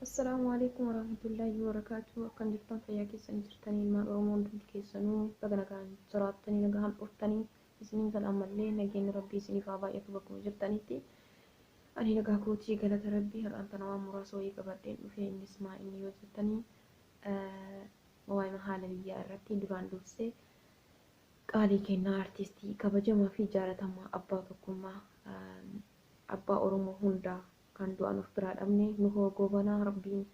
Assalaamu alaikum warahmatullaahi wabarakaatuh. Akkam jirtan, fayyaa keessanii jirtanii? Ilmaan Oromoo hundi keessanuu baga nagaan jiraattanii, nagaan dhuftanii isiniin salaamallee. Nageenyi Rabbii isiniif haa baay'atu bakkuma jirtanitti. Ani nagaa kootii, galata Rabbii. Har'aan tana waan muraasa wayii qabadheen dhufe. Innis maa inni yoo jettanii, waa'ee haala biyyaa irratti. Duraan dursee qaalii kennaa artistii kabajamaa fi jaalatamaa, abbaa tokkummaa, abbaa Oromoo hundaa kan du'an of biraa dhabne Nuhoo Goobanaa, Rabbiin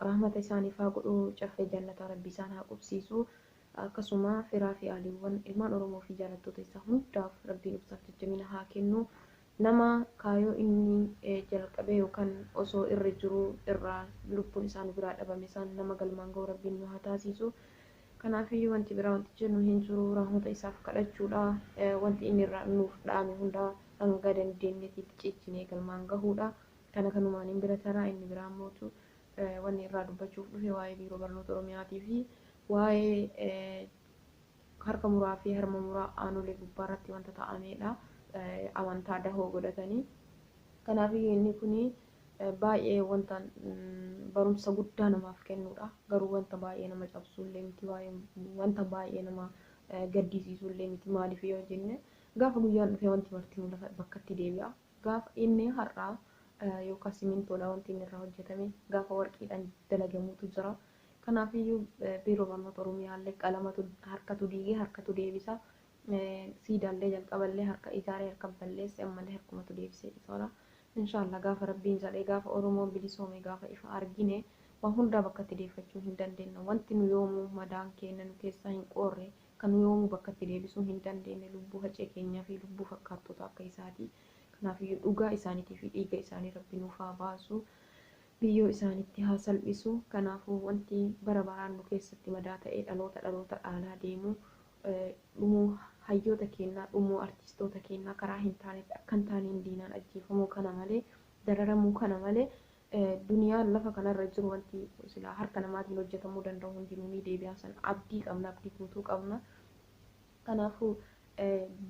rahmata isaaniif haa godhu, caffee jannataa Rabbi isaan haa qubsiisu. Akkasuma firaa fi aaliiwwan ilmaan Oromoo fi jaalattoota isaa hundaaf Rabbiin obsaaf jajjabina haa kennu. Nama kaayoo inni jalqabee yookaan osoo irra jiru irraa lubbuun isaan biraa dhabame isaan nama galmaan ga'u Rabbiin nu haa taasisu. Kanaafiyyuu wanti biraa wanti jennu hin jiru, rahmata isaaf kadhachuudha. Wanti inni irraa nuuf dhaame hundaa hanga dandeenyetti ciccinee galmaan gahuudha. Kana kanumaan hin bira taraa. Inni biraa mootu wanni irraa dubbachuuf dhufe waa'ee Biiroo Barnoota Oromiyaatii fi waa'ee harka muraa fi harma muraa aanolee gubbaarratti wanta ta'amedha. Amantaa dahoo godhatanii. Kanaafiyyuu inni kuni baay'ee wanta barumsa guddaa namaaf kennudha. Garuu wanta baay'ee nama cabsullee miti, wanta baay'ee nama gaddisiisullee miti. Maaliif yoo jenne, gaafa guyyaan dhufe wanti martinuu lafa bakkatti deebi'a. Gaafa inni har'aa yookaan simintoodha wanti inni irraa hojjetame, gaafa warqiidhaan dalagamutu jira. Kanaafiyyuu Biiroo Barnoota Oromiyaallee qalamatu harkatu diigee harkatu deebisa. Siidaallee jalqaballee harka ijaaree harka balleesse, ammallee harkumatu deebisee isaadha. Inshaallah gaafa Rabbiin jedhee, gaafa Oromoon bilisoome, gaafa ifa argine waan hundaa bakkatti deeffachuu hin dandeenya. Wanti nu yoomuu madaan keenya nu keessaa hin qoorre, kan nu yoomuu bakkatti deebisuu hin dandeenye, lubbuu Hacee keenyaa fi lubbuu fakkaattota akka isaati. Kanaafiyyuu dhugaa isaaniitii fi dhiiga isaanii Rabbi nuuf haa baasu. Biyyoo isaanitti haa salphisu. Kanaafuu wanti bara baraan nu keessatti madaa ta'ee dhaloota dhaloota dhaalaa deemu, dhumuu hayyoota keenyaa, dhumuu artistoota keenyaa, karaa hin taanetti akka hin taaneen diinaan ajjeefamuu kana malee, dararamuu kana malee, duniyaan lafa kanarra jiru wanti silaa harka namaatiin hojjetamuu danda'u hundinuu ni deebi'a. San abdii qabna, abdii guutuu qabna. Kanaafuu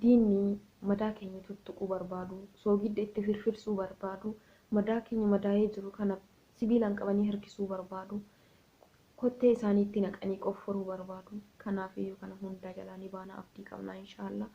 diinni madaa keenya tuttuquu barbaadu, soogidda itti firfirsuu barbaadu, madaa keenya madaa'ee jiru kana sibiilaan qabanii harkisuu barbaadu, kottee isaaniitti naqanii qofforuu barbaadu. Kanaafiyyuu kana hundaa jalaa ni baana, abdii qabna inshaallah.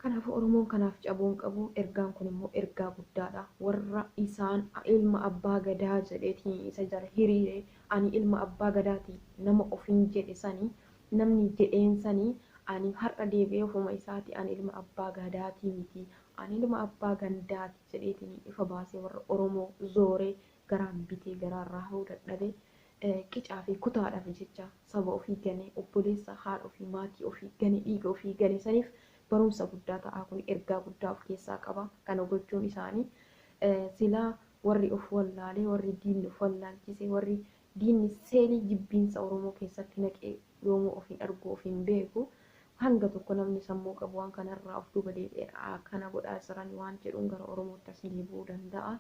Kanaafuu Oromoon kanaaf cabuu hin qabu. Ergaan kun immoo ergaa guddaadha. Warra isaan ilma abbaa gadaa jedheetiin isa jala hiriire, ani ilma abbaa gadaati nama ofiin jedhe sanii, namni jedheen sanii, ani har'a deebi'ee ofuma isaati ani ilma abbaa gadaatii miti, ani ilma abbaa gandaati jedheetiin ifa baasee warra Oromoo zooree garaan bitee garaan raahuu dadhabee, qicaa fi kutaadhaaf jecha saba ofii gane, obboleessa haadha ofii, maatii ofii gane, dhiiga ofii gane saniif barumsa guddaa ta'aa. Kun ergaa guddaa of keessaa qaba. Kana gochuun isaanii silaa warri of wallaalee, warri diinni of wallaalchise, warri diinni seelii jibbiinsa Oromoo keessatti naqee yoomuu of hin argu, of hin beeku, hanga tokko namni sammuu qabu waan kanarraa of duuba deebi'ee kana godhaa jiran waan jedhuun gara Oromootti as deebi'uu danda'a.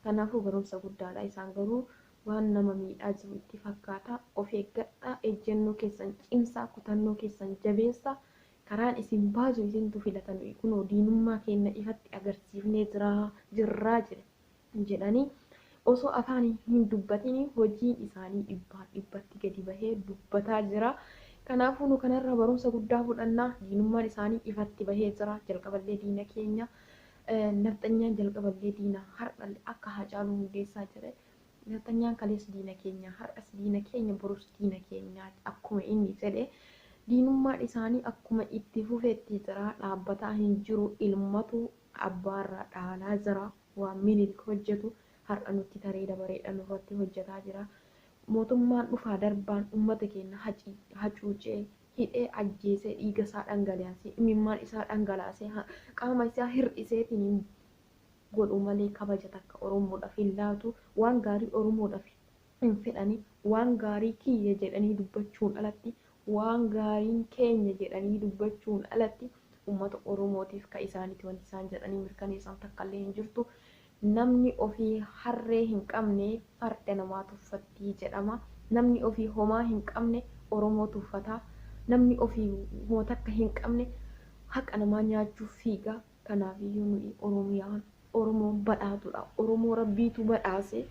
Kanaafuu barumsa guddaadha. Isaan garuu waan nama miidhaa jiru itti fakkaata. Of eeggadhaa, ejjennoo keessan cimsaa, kutannoo keessan jabeessaa. Karaan isin baasu isintu filatan. Kunoo diinummaa keenya ifatti agarsiifnee jirraa jedhanii osoo afaan hin dubbatin hojiin isaanii dhibbaan dhibbatti gadi bahee dubbataa jira. Kanaafuu nu kanarraa barumsa guddaa fudhannaa. Diinummaan isaanii ifatti bahee jira. Jalqaballee diina keenya. Nafxanyaan jalqaballee diina, har'allee akka Haacaaluu Hundeessaa jedhe, nafxanyaan kalees diina keenya, har'as diina keenya, borus diina keenya akkuma inni jedhe, diinummaan isaanii akkuma itti fufetti jira, dhaabbataa hin jiru. Ilmatu abbaarraa dhaalaa jira. Waan Minilik hojjetu har'a nutti taree dabareedha nurratti hojjetaa jira. Mootummaan dhufaa darbaan uummata keenya hacuucee, hidhee, ajjeesee, dhiiga isaa dhangalaasee, imimmaan isaa dhangalaasee, qaama isaa hir'iseetiin godhu malee kabaja takka Oromoodhaaf hin laatu. Waan gaarii Oromoodhaaf hin fedhani. Waan gaarii kiyya jedhanii dubbachuun alatti, waan gaariin keenya jedhanii dubbachuun alatti, uummata Oromootiif ka isaaniiti wanti isaan jedhanii mirkaneessan takkallee hin jirtu. Namni ofii harree hin qabne farda namaa tuffattii jedhama. Namni ofii homaa hin qabne Oromoo tuffataa. Namni ofii homa takka hin qabne haqa namaa nyaachuuf fiiga. Kanaafiyyuu nuyi Oromiyaan Oromoon badhaatudha. Oromoo Rabbiitu badhaase.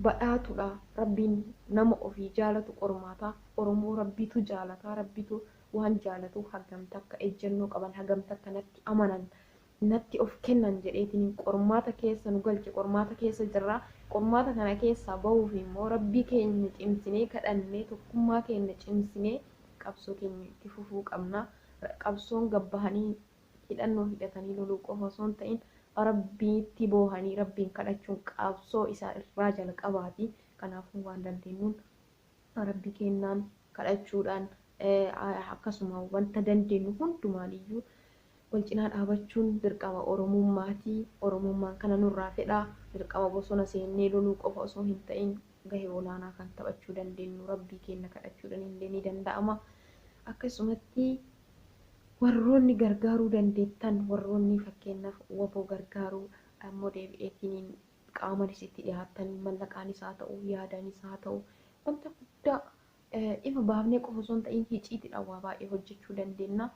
Badhaatuudha. Rabbiin nama ofii jaalatu qormaataa. Oromoo Rabbiitu jaalataa. Rabbiitu waan jaalatu hagamta akka ejjennoo qaban, hagamta akka natti amanan, natti of kennan jedheetiin qormaata keessa nu galche. Qormaata keessa jirra. Qormaata kana keessaa bahuuf immoo Rabbii keenya cimsinee kadhannee, tokkummaa keenya cimsinee qabsoo keenya itti fufuu qabna. Qabsoon gabbahanii hidhannoo hidhatanii loluu qofa osoo hin ta'in, Rabbiitti boohanii Rabbiin kadhachuun qabsoo isaa irraa jalqabaati. Kanaafuu waan dandeenyuun Rabbii keenyaan kadhachuudhaan, akkasuma wanta dandeenyu hundumaaniyyuu wal cinaa dhaabachuun dirqama Oromummaatii. Oromummaan kana nurraa fedha. Dirqama bosona seennee loluu qofa osoo hin ta'in, gahee olaanaa kan taphachuu dandeenyu Rabbii keenya kadhachuudhaan illee ni danda'ama. Akkasumatti warroonni gargaaruu dandeettan, warroonni fakkeenyaaf WBO gargaaruu ammoo deebi'eetiin qaamanis itti dhiyaattanii, mallaqaanis haa ta'u, yaadaanis haa ta'u, wanta guddaa ifa baafnee qofa osoo hin ta'in hiciitiidhaan waa baay'ee hojjechuu dandeenya.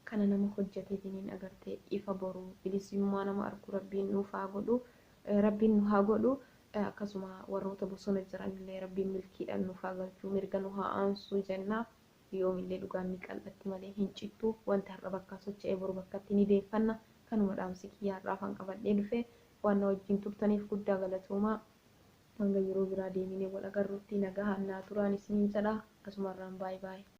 Kana nama hojjeteetiin agartee ifa boruu bilisummaa nama argu Rabbiin nuuf haa godhu. Rabbiin nu haa godhu. Akkasuma warroota bosona jiranillee Rabbiin milkiidhaan nuuf haa galchuu, mirga nu haa aansuu jenna. Yoomillee dhugaan ni qal'atti malee hin cittu. Wanti har'a bakkaa socho'ee boru bakkatti ni deeffanna. Kanuma dhaamsi kiyyaa har'aaf kan qabadhee dhufe. Waan na wajjin turtaniif guddaa galatoomaa. Hanga yeroo biraa deeminee wal agarruutti nagaa naa turaan isiniin jedha. Asumarraan baay'ee baay'ee.